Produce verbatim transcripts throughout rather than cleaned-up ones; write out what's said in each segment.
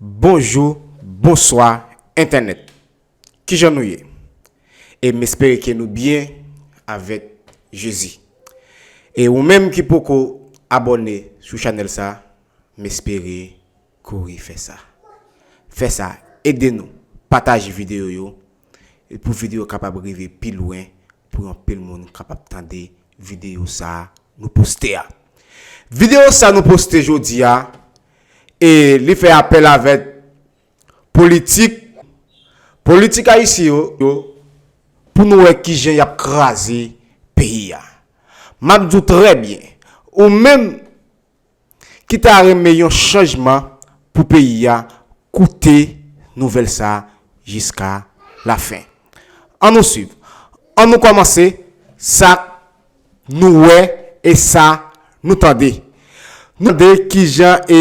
Bonjou, bonswa, entènèt. Kijan nou ye? E m espere ke nou byen avèk Jezi. E ou menm ki poko abòne sou chanèl sa, m espere kouri fè sa. Fè sa, ede nou, pataje videyo yo, e pou videyo kapab rive pi lwen, pou yon pil moun kapab tande videyo sa nou poste a. Videyo sa nou poste jodi a, e li fè apèl avèk politik, politik ayisyen yo, yo, pou nou wè kijan y ap kraze peyi a. M ap di w trè byen, ou menm ki ta renmen yon chanjman pou peyi a, koute nouvèl sa jiska lafen. An nou swiv. An nou kòmanse sa nou wè e sa nou tande. Nou tande kijan e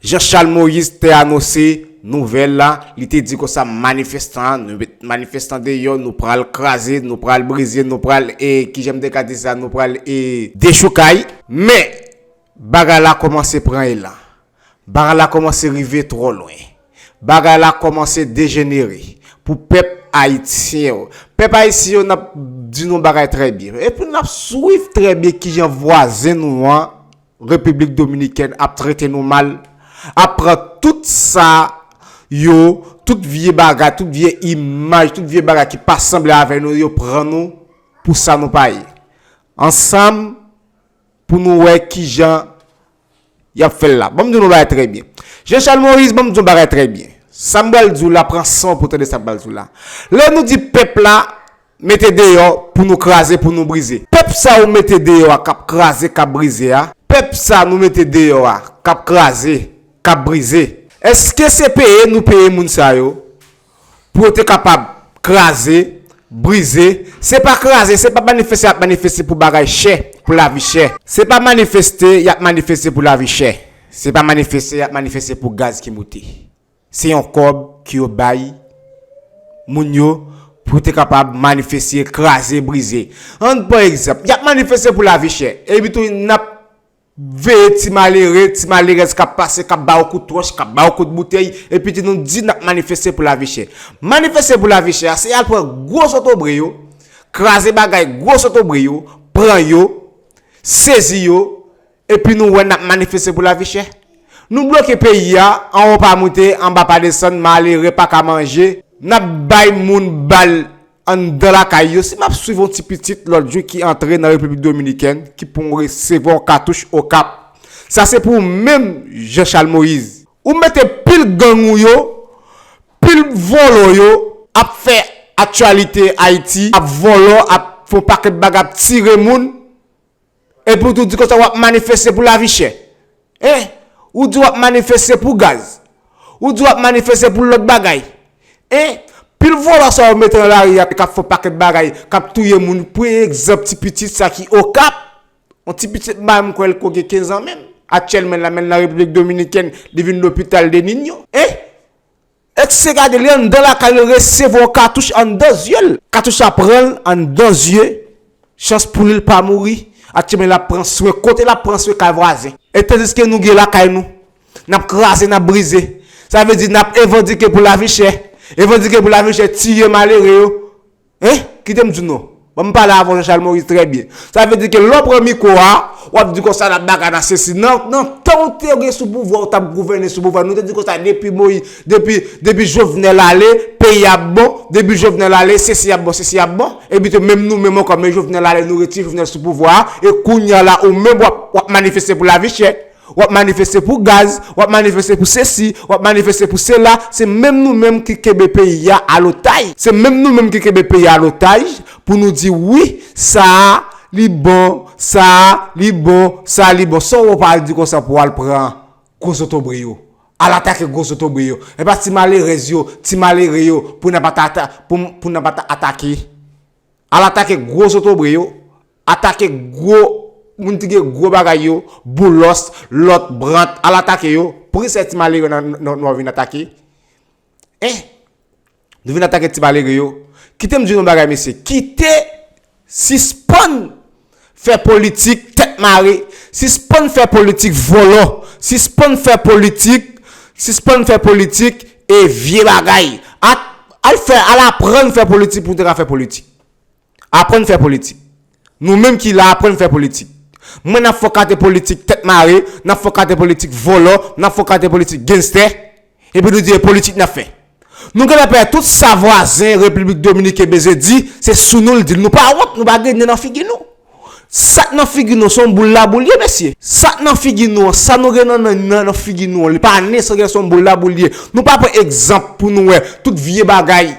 Jean Charles Moïse te anonse nouvèl la, li te di konsa manifestan, nou met manifestan deyò, nou pral kraze, nou pral brize, nou pral, e, kijan m te ka di sa, nou pral, e, dechoukay. Men, bagay la kòmanse pran elan. Bagay la kòmanse rive twò lwen. Bagay la kòmanse dejenere pou pèp ayisyen yo. Pèp ayisyen yo, n ap di nou bagay trè byen. Epi n ap swiv trè byen kijan vwazen nou an, Repiblik Dominikèn, ap trete nou mal, ap pran tout sa yo, tout vye bagay, tout vye imaj, tout vye bagay ki pa sanble avè nou, yo pran nou pou sa nou pa ye. Ansanm, pou nou wè kijan y ap fè l la. Ban m di nou bagay trè byen. Jean Charles Moïse, ban m di yon bagay trè byen. Sa m pral di w la, pran san w pou w tande sa m pral di w la. Lè nou di pèp la mete deyò pou nou kraze, pou nou brize. Pèp sa ou mete deyò a k ap kraze, k ap brize a, pèp sa nou mete deyò a k ap kraze, k ap brize, èske se peye nou peye moun sa yo? Pou yo te kapab kraze, brize. Se pa kraze, se pa manifeste y ap manifeste pou bagay chè, pou lavi chè. Se pa manifeste y ap manifeste pou lavi chè. Se pa manifeste y ap manifeste pou gaz ki moute. Se yon kòb ke yo bay moun yo pou te kapab manifeste, kraze, brize. Ann pran egzanp, y ap manifeste pou lavi chè. Epi tou, n ap veye ti malere, ti malerèz k ap pase, k ap ba w kout wòch, k ap ba w kout boutèy, epi di nou di n ap manifeste pou lavi chè. Manifeste pou lavi chè a, se al pran gwo zotobre yo, kraze bagay gwo zotobre yo, pran yo, sezi yo, epi nou wè n ap manifeste pou lavi chè. Nou bloke peyi a, anwo pa moute, anba pa desann, malere pa ka manje, n ap bay moun bal anndan lakay yo. Si m ap swiv yon ti pitit lòt jou ki antre nan Repiblik Dominikèn, ki pran resevwa yon katouch Okap. Sa se pou ou menm, Jean Charles Moïse. Ou mete pil gang ou yo, pil vòlò yo, ap fè aktyalite Ayiti, ap vòlò, ap fè yon pakèt bagay, ap tire moun. Epi w tou di konsa w ap manifeste pou lavi chè. Hein? Ou di w ap manifeste pou gaz. Ou di w ap manifeste pou lòt bagay. Hein? Pil vòlò sa yo mete nan lari a k ap fè pakèt bagay, k ap touye moun. Pou egzanp, ti pitit sa ki Okap. Yon ti pitit m pa menm kwè l ko gen kenz an menm. Aktyèlman, l la menm nan Repiblik Dominikèn, li vin lopital de Niño. Hein? Èske gade li anndan lakay li resevwa yon katouch anndan zye l. Katouch la pran l anndan zye. Chans pou li l pa mouri. Aktyèlman l ap pran swen. Kote l ap pran swen? Kay vwazen. E tandiske nou gen lakay nou. N ap kraze, n ap brize. Sa vle di n ap evandike pou lavi chè. Evandike pou lavi chè, tiye malere yo. Hein? Kite m di w non. Ban m pale avè w Jean Charles Moïse trè byen. Sa vle di ke lè w pran mikwo a, w ap di konsa n ap bagay nan sesi. Nan, nan tan w te gen sou pouvwa, w t ap gouvène sou pouvwa, nou te di konsa depi Moïse, depi, depi Jovenel ale, peyi ap bon, depi Jovenel ale, sesi ap bon, sesi ap bon. Epi tou menm nou menm ankò, men Jovenel ale, nou retire Jovenel sou pouvwa a, e kounye a la ou menm w ap, w ap manifeste pou lavi chè. W ap manifeste pou gaz, w ap manifeste pou sesi, w ap manifeste pou sela. Se menm nou menm ki kenbe peyi a alotaj. Se menm nou menm ki kenbe peyi a alotaj pou nou di wi, sa a li bon, sa a li bon, sa a li bon. San w pa al di konsa pou w al pran gwo zotobre yo. Al atake gwo zotobre yo. E pa ti malerèz yo, ti malere yo pou n ap ata-, pou, pou n ap ata-, atake. Al atake gwo zotobre yo, atake gwo moun ki gen gwo bagay yo, Boulos, lòt, Brandt, al atake yo. Poukisa ti malere nan, nan, nou vin atake? Hein? Nou vin atake ti malere yo. Kite m di nou yon bagay, mesye. Kite, sispann fè politik tèt mare, sispann fè politik vòlò, sispann fè politik Sispann fè politik e vye bagay. Al fè, al aprann fè politik pou w te ka fè politik. Aprann fè politik. Nou menm ki la, aprann fè politik. Mwen n ap fokate politik tèt mare, n ap fokate politik vòlò, n ap fokate politik genstè, epi nou di e politik n ap fè. Nou gentan pè tout sa vwazen Repiblik Dominiken bezwen di, se sou nou l di l. Nou pa wont, nou pa gen nen nan figi nou. Sa k nan figi nou se yon boul laboul ye, mesye. Sa k nan figi nou an, sa nou gen nan, nan, nan, nan figi nou an, li pa nen, se yon boul laboul ye. Nou pa pran egzanp pou nou wè tout vye bagay.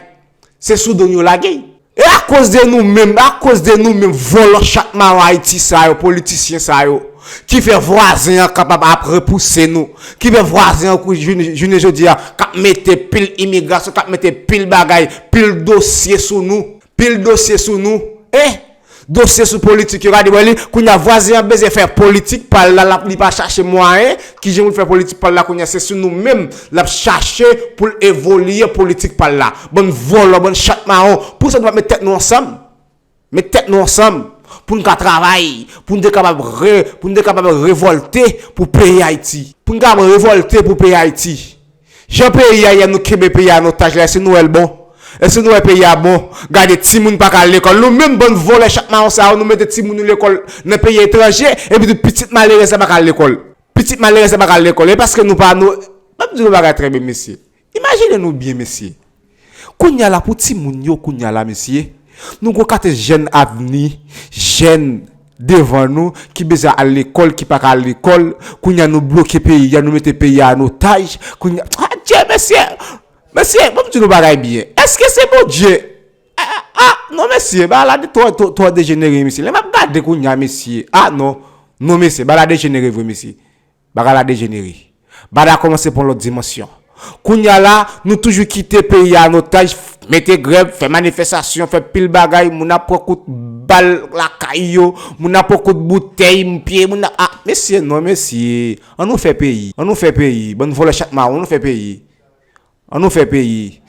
Se sou do n yo lage. E akoz de nou menm, akoz de nou menm vòlò chat mawon Ayiti sa yo, politisyen sa yo, ki fè vwazen an kapab ap repouse nou, ki fè vwazen an kou jounen, jounen jodi a, k ap mete pil imigrasyon, k ap mete pil bagay, pil dosye sou nou, pil dosye sou nou, e dosye sou politik yo, gade wè li, kounye a vwazen an bezwen fè politik pa l la, l ap li pa chache mwayen, kijan pou l fè politik pa l la, kounye a se sou nou menm l ap chache pou l evolye politik pa l la. Bann vòlò, bann chat mawon, poukisa nou pa met tèt nou ansanm? Met tèt nou ansanm pou n ka travay, pou n te kapab re, pou n te kapab revòlte pou peyi Ayiti. Pou n kapab revòlte pou peyi Ayiti. Jan peyi a ye, nou kenbe peyi a an otaj la, èske nou wè l bon? Èske nou wè peyi a bon? Gade, timoun pa ka al lekòl. Nou menm bann vòlè chat mawon sa yo, nou mete timoun nou lekòl nan peyi etranje, epi tou pitit malerèz la pa ka al lekòl. Pitit malerèz la pa ka al lekòl. E paske nou pa, nou, ban m di nou bagay trè byen, mesye. Imajine nou byen, mesye. Kounye a la, pou timoun yo, kounye a la, mesye, nou gon katye jèn avni, jèn devan nou, ki bezwen al lekòl, ki pa ka al lekòl. Kounye a nou bloke peyi a, nou mete peyi a an otaj. Kounye a, adye, mesye, mesye, ban m di nou bagay byen. Èske se Bondye? A, a, a, non, mesye, bagay la de twò, twò, twò dejenere, mesye. Lè m ap gade kounye a, mesye, a, non, non, mesye, bagay la dejenere vre, mesye. Bagay la dejenere. Bagay la kòmanse pran lòt dimansyon. Kounye a la, nou toujou kite peyi a an otaj, mete grèv, fè manifestasyon, fè pil bagay, moun ap pran kout bal lakay yo, moun ap pran kout boutèy, pye moun ap, a, mesye, non, mesye, an nou fè peyi, an nou fè peyi, bann vòlè chat mawon, an nou fè peyi. An nou fè peyi.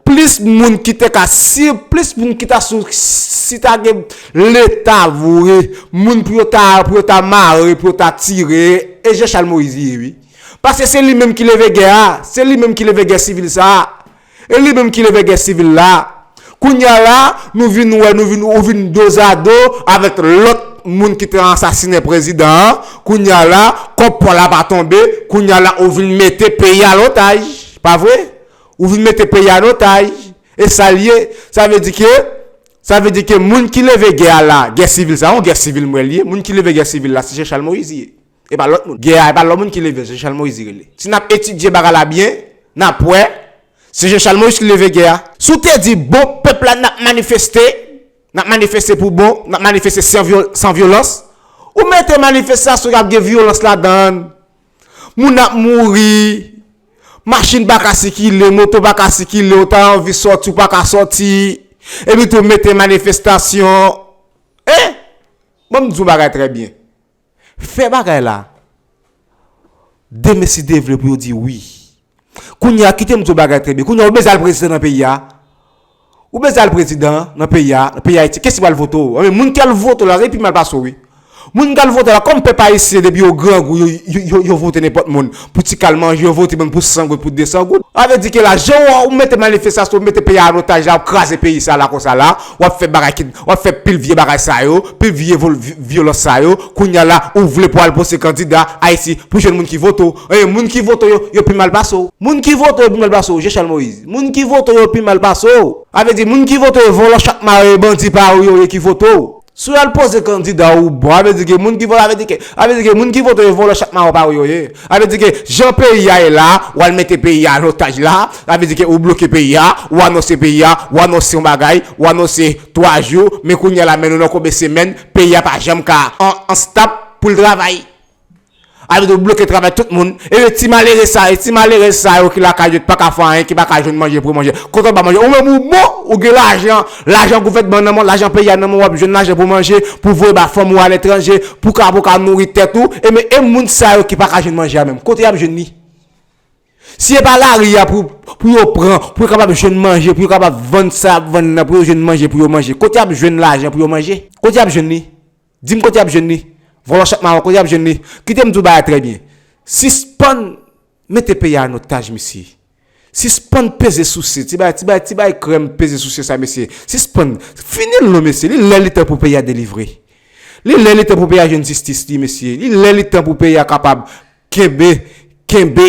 Plis moun ki te ka, si plis moun ki ta sou, si ta gen leta vre, moun pou yo ta, pou yo ta mare, pou yo ta tire, e Jean Charles Moïse ye, wi. Paske se li menm ki leve gè a, se li menm ki leve gè sivil sa a. E li menm ki leve gè sivil la. Kounye a la, nou vin wè, nou vin, ou vin dozado avèk lòt moun ki te ansasinen prezidan an. Kounye a la, kòb pa w la pa tonbe. Kounye a la, ou vin mete peyi a an otaj. Pa vre? Ou vin mete peyi a an otaj. E sa l ye, sa vle di ke, sa vle di ke moun ki leve gè a la, gè sivil sa, yon gè sivil m wè l ye. Moun ki leve gè sivil la, se Jean Charles Moïse ye. E pa lòt moun. Gè a, e pa lòt moun ki leve, se Jean Charles Moïse li rele. Si n ap etidye bagay la byen, n ap wè, se Jean Charles Moïse ki leve gè a. Si w te di, bon, pèp la, n ap manifeste, n ap manifeste pou bon, n ap manifeste san vyol-, san vyolans, ou mete manifestasyon k ap gen vyolans ladan l. Moun ap mouri, machin pa ka sikile, moto pa ka sikile, ou ta anvi sòti, ou pa ka sòti, epi tou mete manifestasyon. Hein? Bon, m di w bagay trè byen. Fè bagay la. Demen si Dye vle pou yo di wi. Kounye a, kite m di w bagay trè byen. Kounye a, ou bezwen al prezidan nan peyi a. Ou bezwen al prezidan nan peyi a, nan peyi Ayiti. Kiyès ki pral vote w? Anben, moun ki al vote w la, se pi mal pase w, wi. Moun ki al vote w la, kòm pèp ayisyen, depi yo grangou, yo, yo, yo, yo vote nenpòt moun. Pou ti kal manje, yo vote moun pou san goud, pou de san goud. Sa vle di ke la, jan w, ou mete manifestasyon, ou mete peyi a an otaj la, w ap kraze peyi sa la, konsa la, w ap fè bagay ki, w ap fè pil vye bagay sa yo, pil vye vol-, vi-, vyolans sa yo, kounye a la, ou vle pou al poze kandida, Ayiti, pou jwenn moun ki vote w. E moun ki vote w yo, yo pi mal pase w. Moun ki vote w yo pi mal pase w, Jean Charles Moïse. Moun ki vote w yo pi mal pase w. Sa vle di, moun ki vote w yo, vòlò chat mawon, bandi pa w yo ye ki vote w. Si w al poze kandida ou bon, sa vle di ke moun ki vote, sa vle di ke, sa vle di ke moun ki vote w yo, vòlò chat mawon pa w yo ye. Sa vle di ke jan peyi a ye la, w al mete peyi a an otaj la, sa vle di ke ou bloke peyi a, ou anonse peyi a, ou anonse yon bagay, ou anonse twa jou, men kounye a la, men nou nan konbyen semèn, peyi a pa janm ka an, an stab pou l travay. Sa vle di ou bloke travay tout moun. E ti malere sa, e ti malerèz sa yo ki lakay yo, ki pa ka fè anyen, ki pa ka jwenn manje pou yo manje. Kote w ba manje? Ou menm ou bon, ou gen lajan, lajan gouvènman nan men w, lajan peyi a nan men w, w ap jwenn lajan pou manje, pou voye ba fanmi w aletranje, pou ka, pou ka nouri tèt ou. E men, e moun sa yo ki pa ka jwenn manje a menm, kote y ap jwenn li? Si e pa lari a pou, pou yo pran, pou yo kapab jwenn manje, pou yo kapab vann sa y ap vann nan, pou yo jwenn manje, pou yo manje, kote y ap jwenn lajan pou yo manje? Kote y ap jwenn li? Di m kote y ap jwenn li. Vòlò chat mawon, kote y ap jwenn li? Kite m di w bagay trè byen. Sispann Mete peyi a an otaj, mesye. Sispann peze souse, ti bay, ti bay, ti bay krèm peze souse sa, mesye. Sispann. Fini l non, mesye. Li lè li tan pou peyi a delivre. Li lè li tan pou peyi a jwenn jistis li, mesye. Li lè li tan pou peyi a kapab kenbe, kenbe.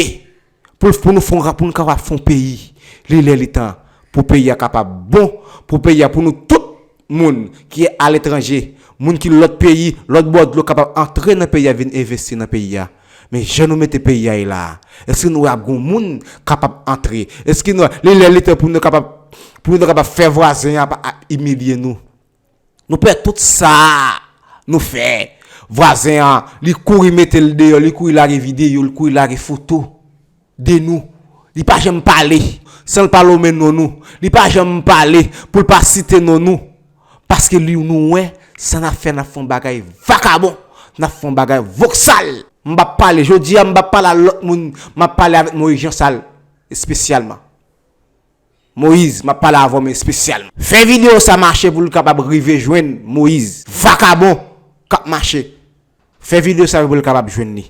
Pou, pou nou fon, pou nou kapab fon peyi. Li lè li tan pou peyi a kapab bon, pou peyi a, pou nou tout moun ki aletranje, moun ki lòt peyi, lòt bò dlo kapab antre nan peyi a, vin envesti nan peyi a. Men jan nou mete peyi a ye la a, èske nou wè ap gon moun kapab antre? Èske nou, li lè li tan pou nou kapab, pou nou kapab fè vwazen an pa imilye nou? Nou pè tout sa nou fè. Vwazen an, li kouri mete l deyò, li kouri lage videyo, li kouri lage foto de nou. Li pa janm pale. San l pa lonmen non nou. Li pa janm pale pou l pa site non nou. Paske li nou wè, sa n ap fè, n ap fè yon bagay vakabon. N ap fè yon bagay voksal. M p ap pale, jodi a, m p ap pale a lòt moun. M ap pale avèk Moyiz Jansal espesyalman. Moyiz, m ap pale avè w, men espesyalman. Fè videyo sa mache pou l kapab rive jwenn Moyiz. Vakabon k ap mache. Fè videyo sa pou l kapab jwenn li.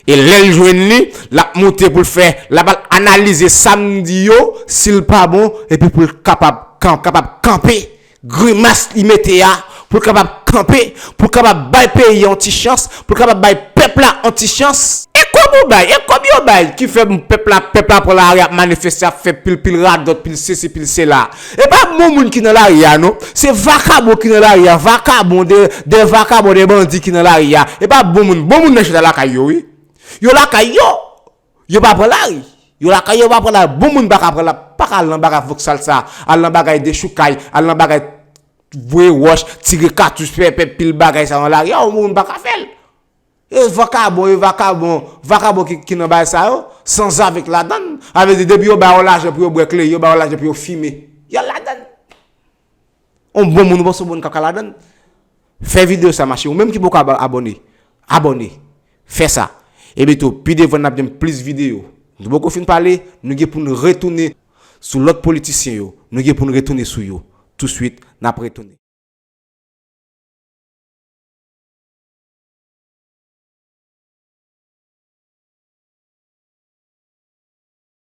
E lè l jwenn li, l ap moute pou l fè, l ap al analize sa m di yo, si l pa bon, epi pou l kapab, kan-, kapab kanpe grimas li mete a, pou l kapab kanpe, pou l kapab bay peyi a yon ti chans, pou l kapab bay pèp la yon ti chans. E kòb ou bay, e kòb yo bay, ki fè pèp la, pèp la pran lari ap manifeste, ap fè pil, pil radòt, pil sesi, pil sela. E pa bon moun ki nan lari a, non. Se vakabon ki nan lari a, vakabon de, de vakabon, de bandi ki nan lari a. E pa bon moun, bon moun nan chita lakay yo, wi. Yo lakay yo. Yo pa pran lari. Yo lakay yo pa pran lari. Bon moun pa ka pran la, pa ka al nan bagay voksal sa, al nan bagay dechoukay, al nan bagay voye wòch, tire katouch, fè, fè pil bagay sa nan lari a, yon moun pa ka fè l. E vakabon, e vakabon, vakabon ki, ki nan bagay sa yo, sanzave k ladann. Sa vle di, depi yo ba yo lajan pou yo bwè kle, yo ba yo lajan pou yo fimen, y al ladann. On bon moun, ou panse on moun k ap ka ladann? Fè videyo sa mache. Ou menm ki poko ab-, abòne, abòne. Fè sa. Epi tou, pi devan n ap jwenn plis videyo. Nou poko fin pale, nou gen pou n retounen sou lòt politisyen yo. Nou gen pou n retounen sou yo. Touswit, n ap retounen.